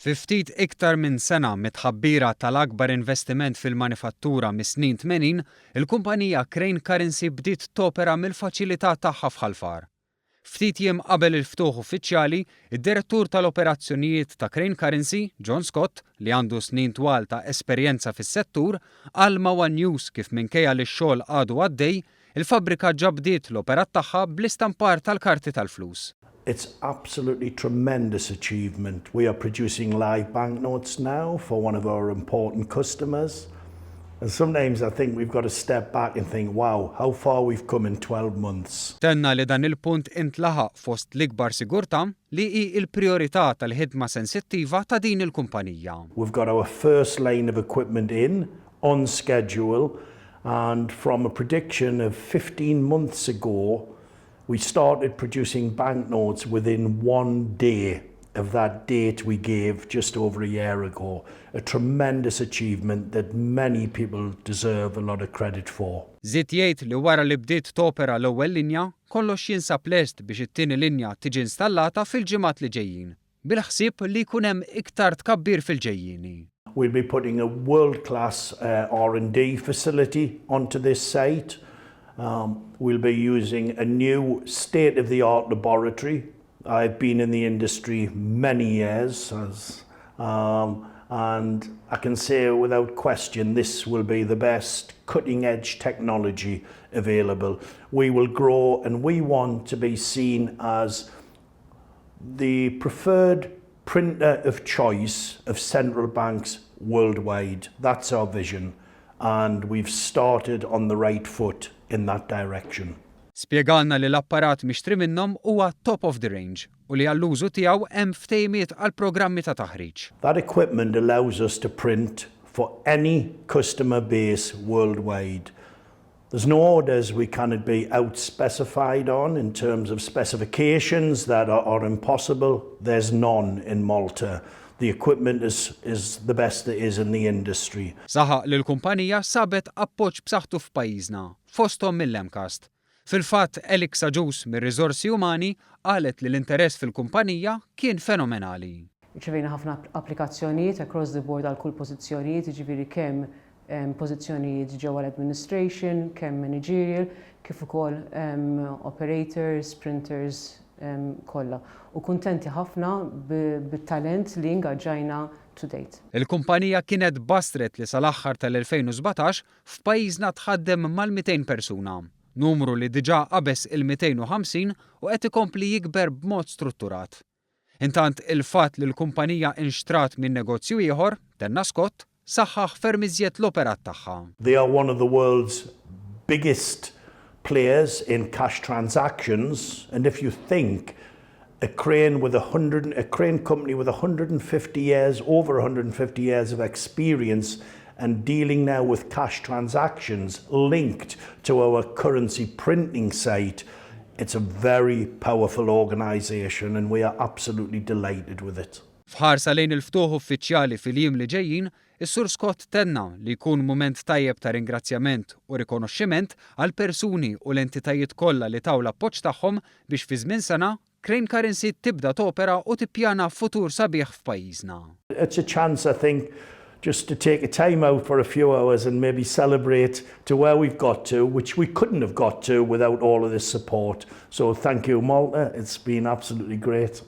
Fi ftit iktar minn sena mit-tħabbira tal-akbar investiment fil-manifattura mis-snin 80, il-kumpanija Crane Currency bdiet topera mill-faċilità tagħha f'Ħal Far. Ftit jiem qabel il-ftuħ uffiċjali, id-Direttur tal-Operazzjonijiet ta' Crane Currency, John Scott, li għandu snin twal ta' esperjenza fis-settur, qal ma' one News kif minkejja li x-xogħol għadu għaddej, il-fabbrika ġa bdiet l-operat tagħha bl-istampar tal-karti tal-flus. It's absolutely tremendous achievement. We are producing live banknotes now for one of our important customers. And sometimes I think we've got to step back and think, wow, how far we've come in 12 months. Tenna li dan il-punt intlaħaq fost l-ikbar sigurtà li hi l-priorità tal-ħidma sensittiva ta' din il-kumpanija. We've got our first line of equipment in on schedule and from a prediction of 15 months ago, we started producing banknotes within one day of that date we gave just over a year ago. A tremendous achievement that many people deserve a lot of credit for. Żied jgħid li wara li bdiet topera l-ewwel linja, kollox jinsab lest biex it-tieni linja tiġi installata fil-ġimgħat li ġejjin, bil-ħsieb li jkun hemm iktar tkabbir fil-ġejjieni. We'll be putting a world-class R&D facility onto this site. We'll be using a new state-of-the-art laboratory. I've been in the industry many years, and I can say without question this will be the best cutting-edge technology available. We will grow and we want to be seen as the preferred printer of choice of central banks worldwide. That's our vision and we've started on the right foot in that direction. Spjegalna li l-apparat mixtri minnhom huwa top of the range u li għall-użu tiegħu hemm ftehimiet għal programmi ta' taħriġ. That equipment allows us to print for any customer base worldwide. There's no orders we cannot be out-specified on in terms of specifications that are impossible. There's none in Malta. The equipment is the best there is in the industry. Saħaq li l-kumpanija sabet appoġġ b'saħħtu f'pajjiżna, fosthom mill-MCAST. Fil-fatt, Alex Agius mir-Riżorsi Umani qalet li l-interess fil-kumpanija kien fenomenali. Irċevejna ħafna applikazzjonijiet across the board għal kull pożizzjonijiet, jiġifieri kemm pożizzjonijiet ġewwa l-administration, kemm managerial, kif ukoll operators, printers kollha. U kuntenti ħafna bit-talent li ingaġġajna to date. Il-kumpanija kienet basret li sal-aħħar tal-2017 f'pajjiżna tħaddem mal-200 persuna, numru li diġà qabeż il-250 u qed ikompli jikber b'mod strutturat. Intant il-fatt li l-kumpanija inxtrat minn negozju ieħor, tenna Scott, saħħaħ ferm iżjed l-operat tagħha. They are one of the world's biggest players in cash transactions, and if you think a crane company with 150 years, over 150 years of experience and dealing now with cash transactions linked to our currency printing site, it's a very powerful organization and we are absolutely delighted with it. F'ħarsa lejn il-ftuħ uffiċjali fil-jiem li ġejjin, is-Sur Scott tenna li jkun mument tajjeb ta' ringrazzjament u rikonoxximent għal persuni u l-entitajiet kollha li taw l-appoġġ tagħhom biex fi żmien sena Crane Currency tibda topera u tippjana futur sabiħ f'pajjiżna. It's a chance, I think, just to take a time out for a few hours and maybe celebrate to where we've got to, which we couldn't have got to without all of this support. So thank you, Malta. It's been absolutely great.